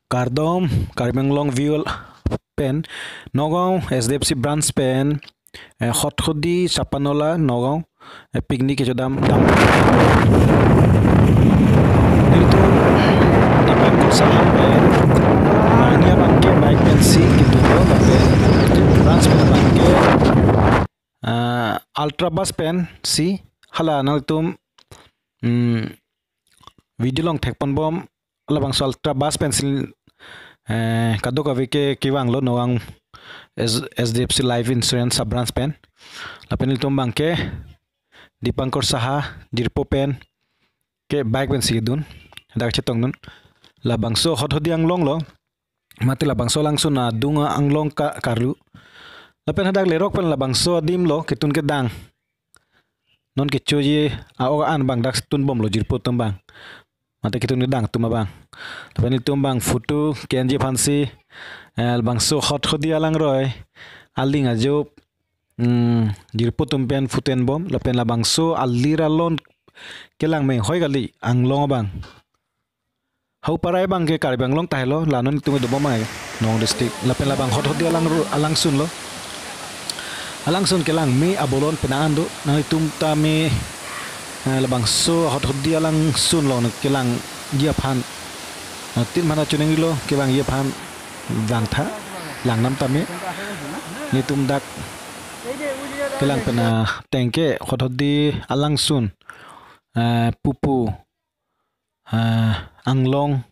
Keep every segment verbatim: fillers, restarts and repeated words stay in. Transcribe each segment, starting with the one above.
Kardom, Karbi Anglong View pen, Nagaon S D F C branch pen, eh, Hothodi Chapanola, Nagaon, eh, picnic kechodam, dam. Nelitum Dipankor Saha pen, arni abangke bike pensi kedun lo, lapen branch pen abangke, ah, Ultra Bus pensi, hala nangtum, hmm, video along thekponbom, labangso Ultra Bus pensi, eh, kadokave ke kevanglo Nagaon S-, S D F C Life Insurance sub branch pen. Lapen nelitum abangke Dipankor Saha jirpo pen ke bike pensi kedun. Dak chetongdun. Labangso Hothodi anglong lo. Mate labangso alangsun adung anglong ka-, karlu. Lapen hadak lerok pen labangso adim lo ketun kedang. Non kechoji a-ok an abang dak tunbomlo jirpo atum abang. Mate ketun kedang atum abang. Lapen nelitum abang photo ke-enji aphansi, eh, labangso Hothodi alangroi, aling ajo, hmm, jirpo atum pen photo enbom, lapen labangso alir alon kelang menghoi kali anglong abang. Hau parai abangke Karbi Anglong tahelo, la non nelitum dobom ai, Nagaon district. Lapen labang Hothodi alang ru-, alangsun lo. Alangsun kelang me abolon penang an do, nanglitum ta me, eh, labangso Hothodi alangsun along kelangji aphan. Eh, tin mana chuning lo, kevangji aphan vangtha, langdam tame. Nelitum dak kelang pen ateng ke Hothodi alangsun, eh, pupu, ah, anglong,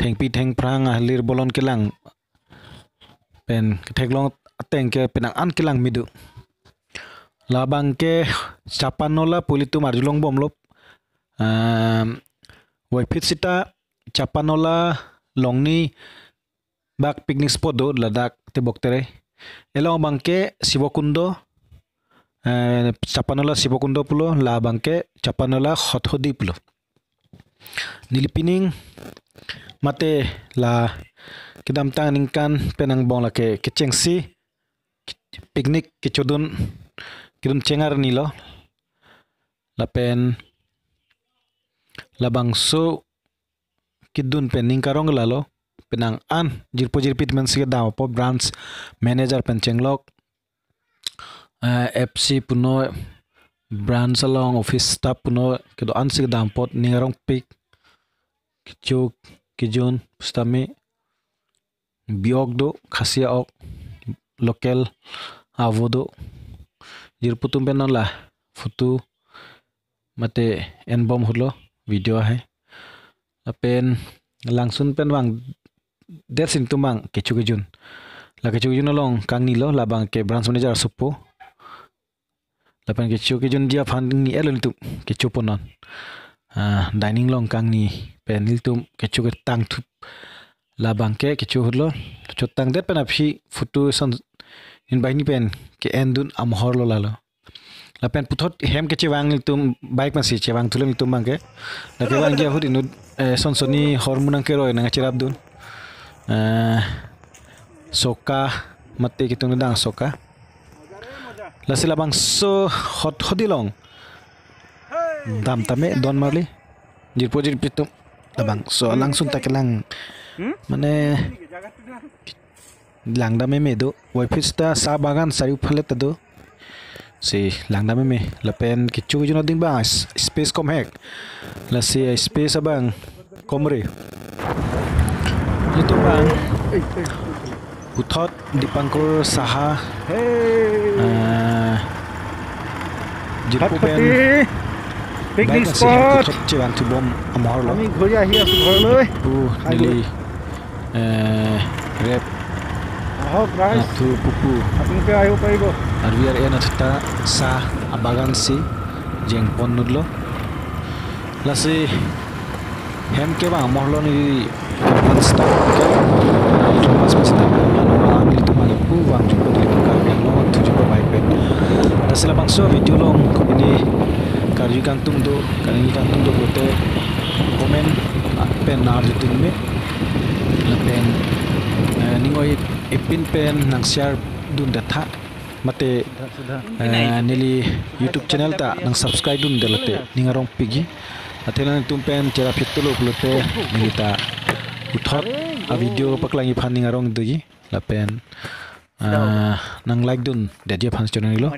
thengpi thengphrang alir bolon kelang pen ketheklong ateng ke penang an kelang me do. Labangke Chapanola pu ilitum arjulongbomlo. Ah, waiphit sita Chapanola Longni bak picnic spot do ladak Tebok Terei. Along abangke Sibokundo, eh, Chapanola Sibokundo pulo, la abangke Chapanola Hothodi pulo. Neli pining mate la kedamtang aningkan pen angbong lake kechengsi picnic kechodun, kedun cheng arni lo. Lapen labangso kedun pen ning karong lalo, penang an jirpo jirpi atum pensi kedam apot, branch manager pen chenglok, eh, F C puno, branch along office staff puno kedo-an si kedam apot, ning arongpik, kecho kejun, sitame bi-ok do, Khasi a-ok, local avo do. Jirpo atum pen non la photo mate enbom ahut lo, video hai. Lapen langsun pen vangdet si nelitum abang kecho kejun. La kecho kejun along kangni lo, labangke branch manager asopo. Lapen kecho kejunji aphan ni elo nelitum kecho ponnon. Ah, dining along kangni pen nelitum kecho ketang thup. Labangke kecho ahut lo, chotangdet pen aphi photo son inbahini pen ke-endun amohor lo lalo. Lapen puthot hem kechevang nelitum bike pensi chevangthulo nelitum abangke. La kevangji ahut inut, eh, son sonni hormu nangkeroi nangcherapdun. Eh, soka mate ketun kedang soka. Lasi labangso Hothodi along dam tame don marli. Jirpo jirpi atum labangso alangsun ta kelang. Hmm? Mane langdam meme do. Waiphit sita sa bagan sari uphalet ta do. Si langdam meme. Lapen kecho kejun ading abang s-, space komhek. Lasi space abang komre. Nelitum abang puthot Dipankor Saha, Hey. Eh, jirpo pen Hothodi picnic bike asi spot. Puthot chevangthubom amohor lo. আমি ঘূৰি আহি আছো ঘৰলৈ। Pu neli, eh, rep আহক ৰাইজ, nathu pupu আপোনালোকে আহিব পাৰিব। Arvi ar-e nathu ta sa abagan si jengpon nutlo. Lasi hem kevang amohor lo neli advance ta ke, ah, advance pensi ta, ano, ah, nelitum mane pu vangjupo, nelitum Karbi Anglong vangthujupo bike pen. Lasi labangso video along kopine karju kangtung do, kaningje kangtung do pulote comment, ah, pen arjudun me. Lapen, eh, ning oi-ipin pen nang share dundetha. Mate, eh, neli YouTube channel ta nang subscribe dundet lote ning arongpikji. Athe nangtum pen cherap hitolo pulote neli ta Puthot a video paklangji aphan ning arong doji. Lapen, ah, nang like dun detji aphan choningri lo.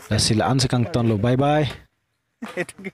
Lasi la-an si kangtonlo. Bye bye.